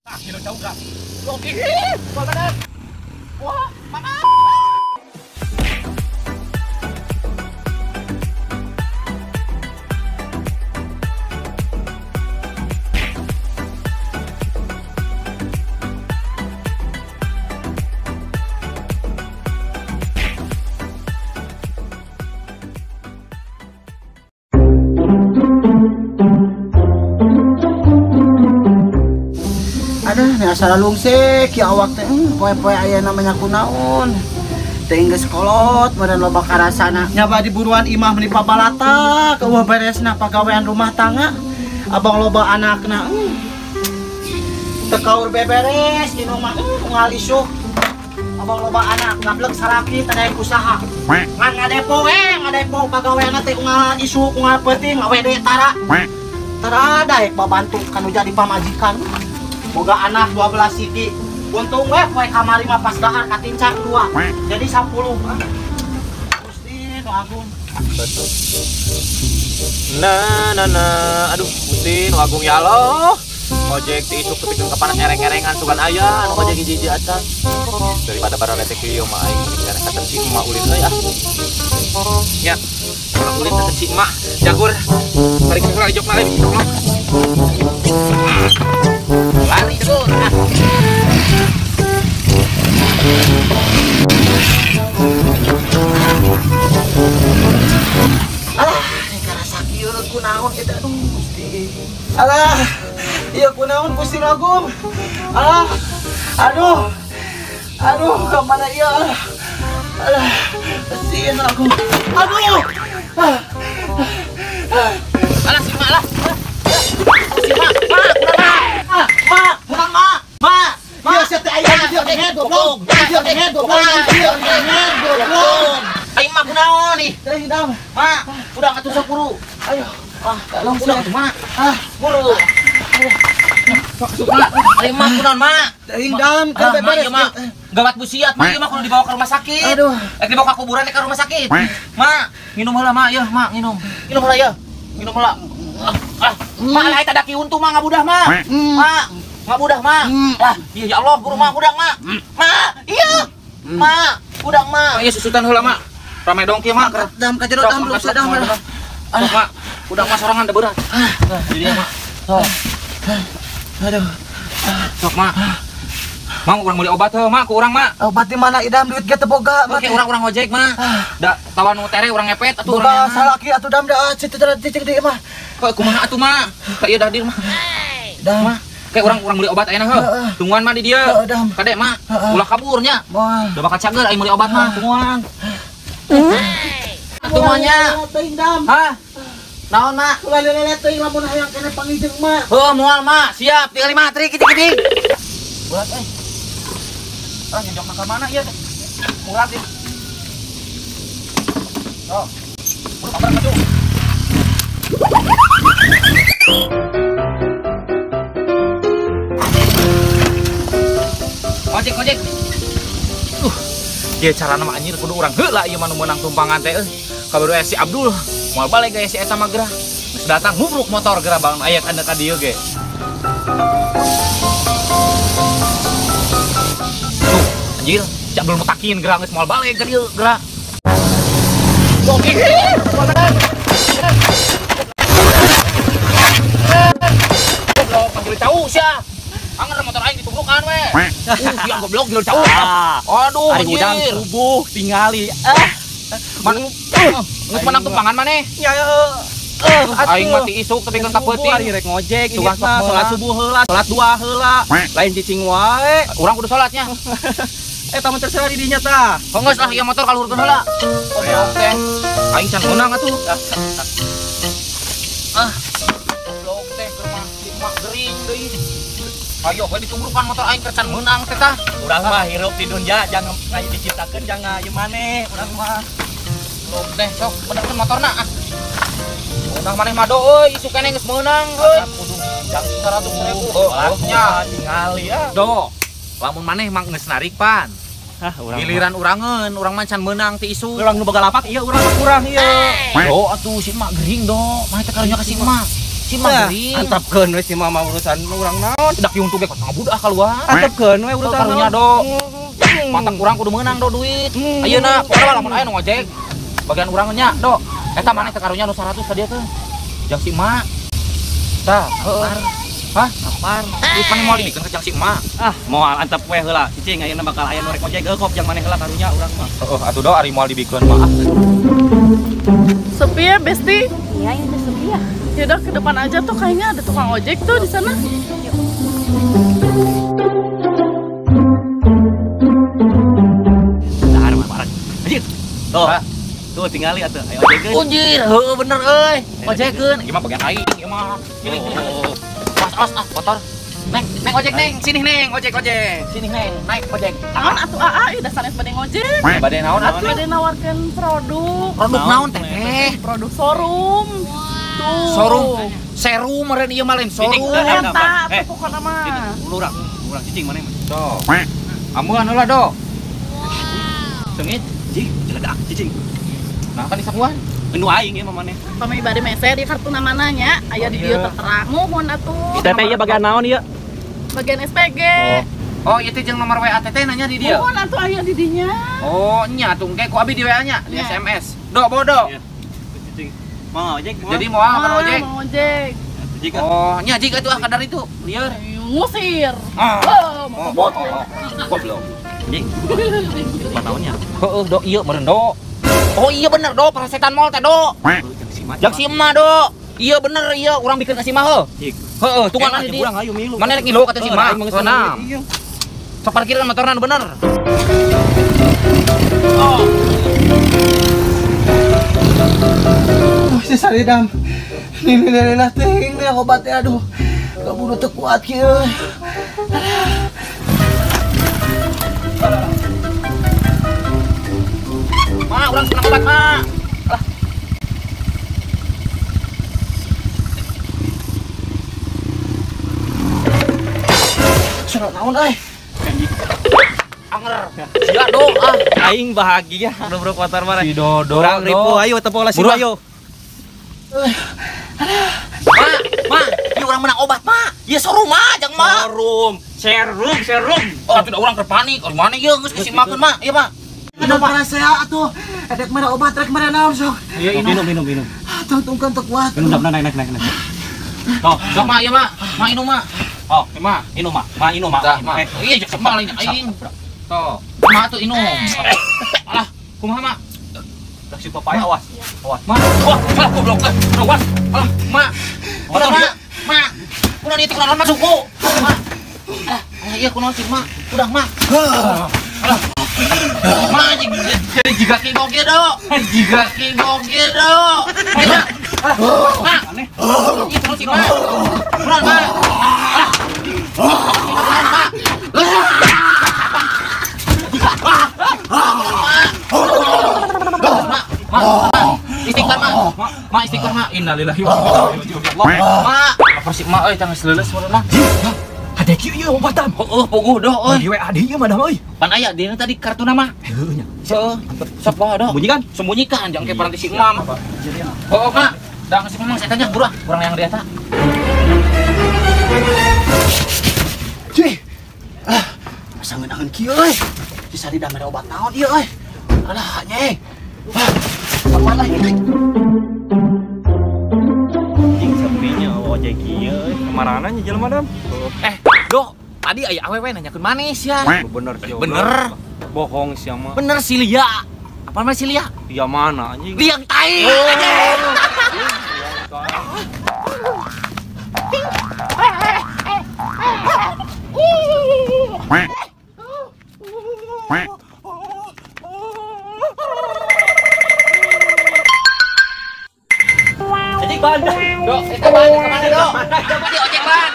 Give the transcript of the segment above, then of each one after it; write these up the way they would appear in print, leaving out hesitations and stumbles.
Ah, kilo jauh gak? Oke, wah, mana? Asal lungsek ya awak teh poe-poe aya namanya kunaon teh geus kolot meureun loba karasana nyaba di buruan imah meuni pabalata keueuh beresna pagawean rumah tangga abang loba anakna teu kaur beberes di rumah unggal isuk abang loba anak ngablek salaki teh daek usaha ngan ngadepo we ngadepo pagaweanna teh unggal isuk unggal peuting ngawede tara tara daek babantu kanu jadi pamajikan. Boga anak 12 siki. Untung we poe kamari mah pas dahar katincak 2. Jadi 10. Gusti nu agung. Na na na, aduh Gusti nu agung ya Allah. Ojek ti isuk tepikeun ka panas ereng-erengan sugan aya anu ojek hiji-hiji acan. Daripada baraletek ieu mah aing mending kana ka si emak ulin euy ah. Ya, urang ulin ka si emak jagur. Tarik heula jokna leuwih goblok. Lari jagur. Alah, karasa kieu kunaon eta aduh Gusti. Alah, ieu kunaon Gusti Agung. Alah, aduh. Aduh, ka mana ieu? Alah, Gusti Agung. Aduh. Alah si mak lah. Si mak, mak, mak, mak, mak, mak, mak. Ieu sia teh aya di dieu goblok. Di dieu goblok. Di dieu goblok. Aing mah kunaon ih? Teh hidam. Mak, udah atuh sok buru. Ayo. Ah, langsung atuh mak. Ah, buru. Sok mak, aing mah kunaon mak? Teh hidam, keur beberes mak. Gawat busiat mak, ieu mah kudu dibawa ke rumah sakit. Aduh. Dibawa ke kuburan ke rumah sakit. Mak, minum heula mak, yeuh mak, minum. Minum heula yeuh. Minum heula. Ah, mak lah eta daki untung mak ngabudah mak. Mak, ngabudah mak. Lah, iya ya Allah, buru mak hudang mak. Mak, iya. Mak, hudang mak. Ieu susutan heula mak. Rame dong kieu mak. Dam ka jero dam lu sadam. Aduh mak, hudang mak sorangan da berat. Jadi mak. Sok. Aduh. Sok mak. Mang urang meuli obat heuh mak ku urang mak. Obat di mana idam duit ge teu boga. Oke urang-urang ojek mak. Da tawan nu tere urang ngepet atuh urang. Boga salaki atuh dam da cicing cicing deui mah. Kok kumaha atuh mak? Ka ieu dah dir mah. Dam. Mah kayak urang-urang meuli obat ayeuna heuh. Tungguan mah di dieu. Kade mak. Ulah kabur nya. Moal. Da bakal cager aing meuli obat mah tungguan. Tungguannya. Teuing dam. Hah? Naon mak? Ulah lele teuing lamun hayang kene panggih jeung mak. Heuh moal mak, siap tinggal 5 trik kitik-kitik. Berat euy. Ah, nyonjok ka mana ieu? Murah sih. Oh. Buru kabar maju. Ojek, ojek. Dia carana mah anjir kudu urang heula ieu mah nu meunang tumpangan teh euy. Kabaru aya si Abdul, moal balik ge si eta mah gerah. Geus datang ngubruk motor gerah bangun aya anda ka dieu ge. Anjir, si Abdul mutakin gerah geus moal balik ka dieu gerah. Goblok, panggil cau sia. Anger motor aing ditubrukan we. Dia goblok gila cau. Aduh, ari hudang subuh tingali. Ah. Man, geus menang tumpangan maneh. Ya aing mati isuk tepikeun ka peuting. Ari rek ngojek ini mah salat subuh heula, salat dua heula. Lain cicing wae. Urang kudu salatnya. Eta mah terserah di dinya tah. Oh geus lah ieu motor kaluhurkeun heula. Goblok teh. Aing can meunang atuh. Ah. Goblok teh keur mah si emak gering deui. Ayo we ditubrukan motor aing keur can meunang teh tah. Urang mah hirup di dunia jangan diciptakeun jangan ieu maneh urang mah. Goblok teh sok benerkeun motorna ah. Meunang maneh mah do euy isuk keneh geus meunang euy. Kudu jang 100.000. Heuh nya tingali ah. Do. Lamun maneh mah geus narik pan. Hah, urang giliran urangeun, urang mah can meunang ti isuk. Urang nu boga lapak ieu urang mah kurang ieu. Do atuh si emak gering do. Maneh teh karunya ka si emak. Si si mah gering. Antapkeun we si mama urusan urang naon. Dak yung tuge kotong budak kaluar. Antapkeun we urusan karunya do. Matak urang kudu meunang do duit. Ayeuna pokona lamun aya nu ngojek. Bagian urang nya do. Eta maneh teh karunya nu 100 ka dieu teh. Jang si emak. Tah, heeh. Hah? Apar? Duit maneh moal dibikeun ka jang si emak. Ah, moal antep we heula. Cicing ayeuna bakal aya nu rek ngojek heuh kop jang maneh heula karunya urang mah. Heeh, atuh do ari moal dibikeun mah. Sepi ya, Besti? Iya, ini udah sepi ya. Yaudah ke depan aja tuh kayaknya ada tukang ojek tuh di sana. Yuk. Dahar mah bareng. Anjir. Tuh. Tuh tingali atuh ayo ojekeun. Anjir, heueuh bener euy. Ojekeun. Ieu mah bagian aing, ieu mah. Pilih. Awas, ah, kotor. Neng, neng ojek neng, sini neng, ojek ojek. Sini neng, naik ojek. Naon atuh aa, ieu dasar bade ngojek. Bade naon atuh? Bade nawarkeun produk. Produk naon teteh? Produk showroom. Tuh. Showroom. Serum meureun ieu mah lain showroom. Eta atuh pokona mah. Urang, urang cicing maneh mah. Tuh. Amuan heula do. Sengit, jing, jeledak cicing. Nah kan disakuan. Nu aing ieu mah maneh. Pami bade meser di kartu namana nya, aya di dieu tertera. Nuhun atuh. Teteh ieu bagian naon ieu? Bagian SPG. Oh, ieu teh jeung nomor WA teteh nanya di dieu. Nuhun atuh aya di dinya. Oh, nya atuh engke ku abi di WA nya, di SMS. Do bodo. Cicing. Mau ojek? Jadi moal kan ojek. Mau ojek. Oh, nya jig atuh ah kadar itu. Lieur. Ngusir. Oh, goblok. Jing. Naonnya? Heeh, do ieu meureun do. Oh iya bener do, paracetamol teh do. Jang si emak do. Iya bener iya, urang bikin ka si emak heuh. Heeh, tunggu di urang ayo milu. Mana rek ngilu kata si emak. Heeh. Sok parkiran motorna bener. Oh. Oh, si Saridam. Nini teh ini obat teh aduh. Kaburu teu kuat kieu. Ma, urang senang obat, Ma. Alah. Surat naon euy? Anger. Sia do ah. Aing bahagia bro kotor mah. Si Dodo. Urang ripu ayo tepo lah si ayo. Ma, Ma, ieu urang menang obat, Ma. Ieu sorum, Ma, jang Ma. Serum, serum, serum. Oh, atuh da urang terpanik. Oh, mana ieu geus kesimakeun, Ma. Ieu, Ma. Aduh parasea atuh. Edek mere obat rek mere naon sok. Iya, minum minum minum. Atuh tungkeun teu kuat. Minum naik naik naik naik. Tuh, sok Ma, ieu Ma. Ma inum Ma. Oh, Ma, inum Ma. Ma inum Ma. Ma. Iya, jeung Ma lain aing. Tuh, Ma atuh inum. Alah, kumaha Ma? Dah si papaya awas. Awas. Ma. Wah, salah goblok teh. Awas. Alah, Ma. Udah, Ma. Ma. Kunaon ieu teh kunaon Ma suku. Ma. Alah, alah ieu kunaon sih Ma? Udah, Ma. Alah. Ma, jadi jiga kibok ieu do. Jiga kibok ieu do. Ma. Alah, Ma. Ieu kunaon sih Ma? Kunaon, Ma? Alah. Kunaon, Ma? Ma, istighfar Ma. Ma istighfar Ma. Innalillahi wa inna ilaihi raji'un. Ma, persik Ma euy tangis leuleus meureun Ma. Hade kieu ieu obat dam. Heueuh puguh do euy. Di WA deui mah dam euy. Pan aya dina tadi kartuna mah. Heueuh nya. Heueuh. Sok bawa do. Sembunyikan. Sembunyikan jang ke paranti si Imam. Heueuh Ma. Da geus memang saya tanya buruh urang yang di eta. Cih. Ah, asa ngeunangan kieu euy. Si Sarida mere obat naon ieu euy. Alah nyeng. Wah, obat lah. Jing sepinya ojek kieu euy. Kamarana nya jelema dam? Do, tadi aya awewe nanyakeun manis ya. Bener sih. Bener. Bohong sih mah. Bener si Lia. Apa namanya si Lia? Lia mana anjing? Liang tai. Anjing ban. Do, eta ban kemana do? Coba di ojek ban.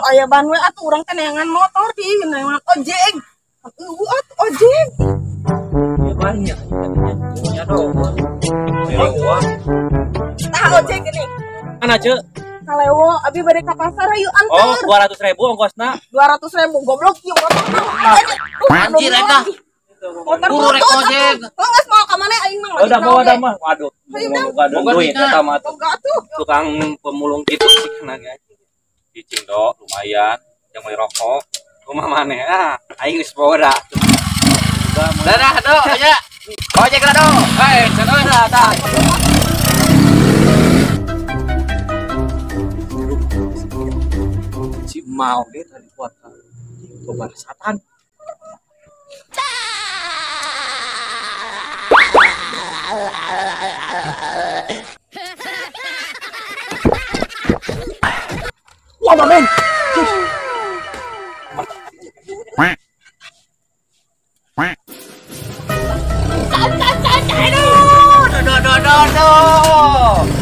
Aya ban we atuh urang teh neangan motor di neangan ojek. Eueuh atuh ojek. Ya banyak nya do. Tah ojek ini. Mana, Ceu? Kalewo, abi bade ka pasar hayu anter. Oh, 200.000 ongkosna. 200.000 goblok ieu motor. Anjir eta. Motor buru rek ojek. Oh, geus moal ka mana aing mah. Udah bawa dah mah. Waduh. Boga duit eta mah. Tukang pemulung gitu sih kana ge. Cicing do lumayan yang beli rokok. Rumah mana? Ah, aing geus bawa dah. Dadah do nya. Ojek lah do. Hei, cenah dah tah. Si mau ge tadi kuat ka. Loba satan. Wah, mamen.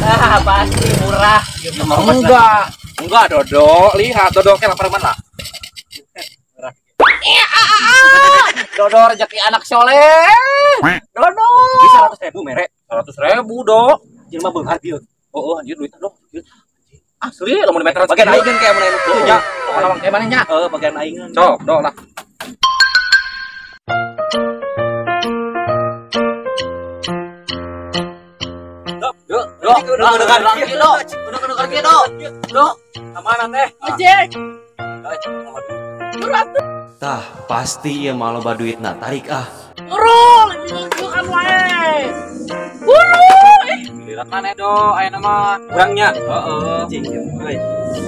Ah, pasti murah. Enggak, Dodo. Lihat Dodo kayak lapar mana? Dodo rezeki anak soleh. Dodo. Di 100.000 merek. 100.000, Dok. Jelema beunghar bieu. Oh, anjir duitna, Dok. Asli lamun meteran bagian aing kayak mana nu nya. Pokona kayak mana nya? Heeh, bagian aing. Sok, Dok lah. Dok, dok, dok, dok, dok. Kemana teh? Ojek. Tah, pasti ieu mah loba duitna, tarik ah. Buru, kan wae. Buru. Giliran mana do, aya nama urangnya. Heeh. Cing, euy.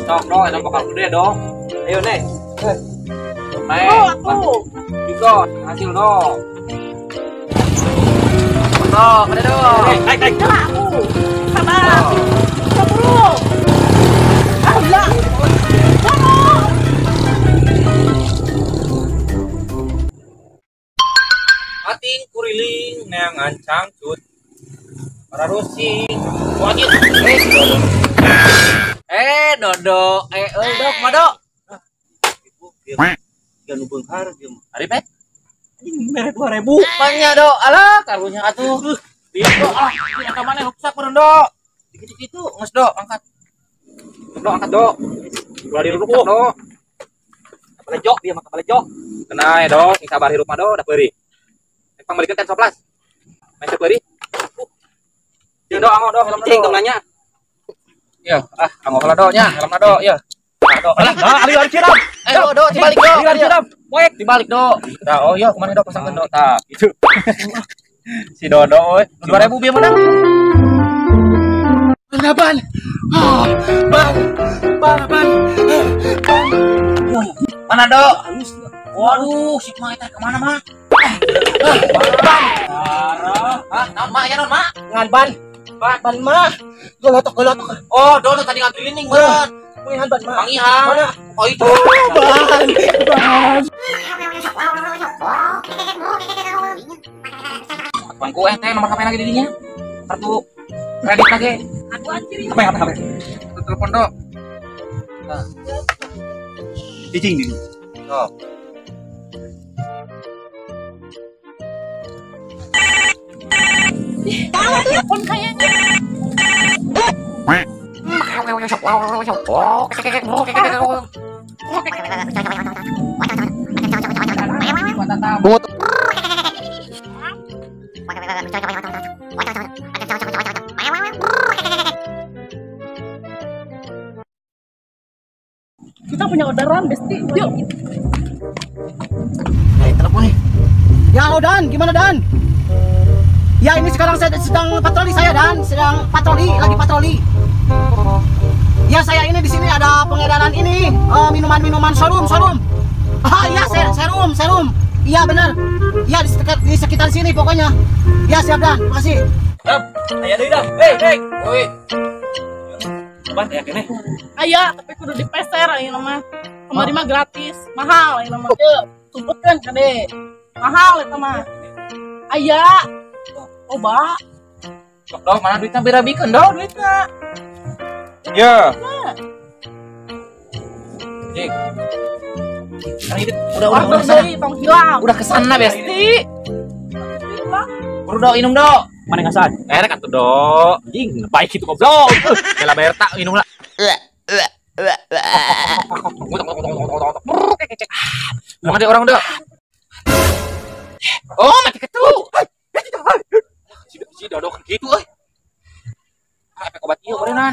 Sok do, eta bakal gede do. Ayo nih. Naik. Juga hasil do. Do, gede do. Naik, naik. Aku. Sabar. Buru. Allah. Buru. Ating kuriling neangan cangcut. Para rusing. Wajib. Dodo, euy dok, mado. Tiga nu beunghar ieu mah. Ari pet? Anjing mere 2000. Panya do, alah karunya atuh. Lihat do, alah, eta maneh rusak meureun do. Gitu-gitu, geus do, angkat. Do, angkat do. Ulah dirupuk do. Kapalejok dia mah kapalejok. Tenang ya do, sing sabar hirup mah do, da peurih. Pang balikeun ten soplas. Main teu peurih. Jeung do ango do helmna do. Cing tong nanya. Ya, ah ango heula do nya, helmna do, ya. Do. Alah, ali ali kiram. Do do dibalik do. Ali kiram. Poek dibalik do. Tah, oh iya kumaha do pasangkeun do tah. Gitu. Si Dodo euy, 2000 bieu menang. Mana ban? Oh, ban. Ban ban. Ban. Mana do? Waduh, si mah eta kemana mah? Ban. Hah, naon mah ya naon mah? Ngan ban. Ban mah. Golotok-golotok. Oh, Dodo tadi ngagelining meureun. Pangihan ban mah. Pangihan. Mana? Oh itu. Ban. Ban. Bangku teh nomor HP lagi di dinya. Kartu kredit lagi. Aduh anjir. HP. Telepon do. Nah. Cicing di. Sok. Tahu telepon kayaknya. Kita punya orderan, Besti. Yuk. Telepon nih. Ya, halo Dan, gimana Dan? Ya ini sekarang saya sedang patroli saya Dan, sedang patroli, lagi patroli. Ya saya ini di sini ada pengedaran ini minuman-minuman serum. Ah iya serum. Iya benar. Iya di sekitar sini pokoknya. Ya siap Dan, makasih. Dam, aya deui Dam. Hei, woi. Ban aya keneh. Aya, tapi kudu dipeser ayeuna mah. Kamari mah gratis, mahal ayeuna mah. Yeuh, sumputkeun kade. Mahal eta mah. Aya. Oba. Sok dong, mana duitnya birabikeun dong duitnya. Ya. Cik. Udah udah kesana Besti. Buru do, minum do. Mana ngasaan? Enak atuh do. Anjing, baik itu goblok. Bela bayar tak minum lah. Mau ada orang dah. Oh, mati ketu. Si dodok gitu euy. Efek obat ieu meureunna.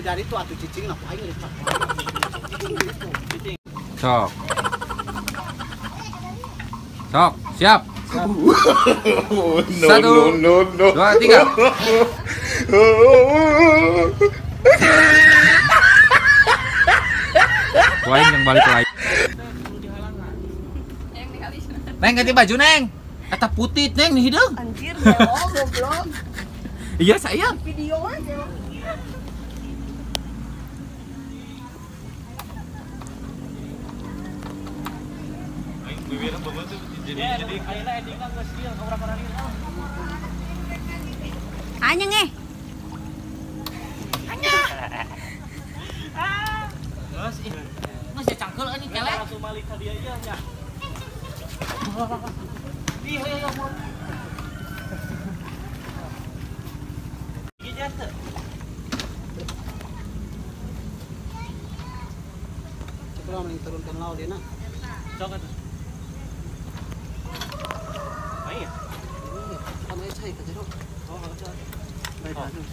Dari itu atuh cicing aku aing geus. Sok. Sok, siap. No, 1, no, no, no. 2, 3. Lain yang balik lagi. Neng ganti baju, Neng. Eta putih, Neng, nih hidung. Anjir, goblok. Iya, sayang. Video aja. Anyang eh. Anyang. Terus ih. Geus cangkeul anjing kelek. Langsung balik ka dia ieu nya. Ih, ayo ayo. Gigi jatuh. Cukup mending turunkan laut dina. Sok atuh. Ayo. Kan aya cai ka jero. Oh, kalau cai. Baik, aduh.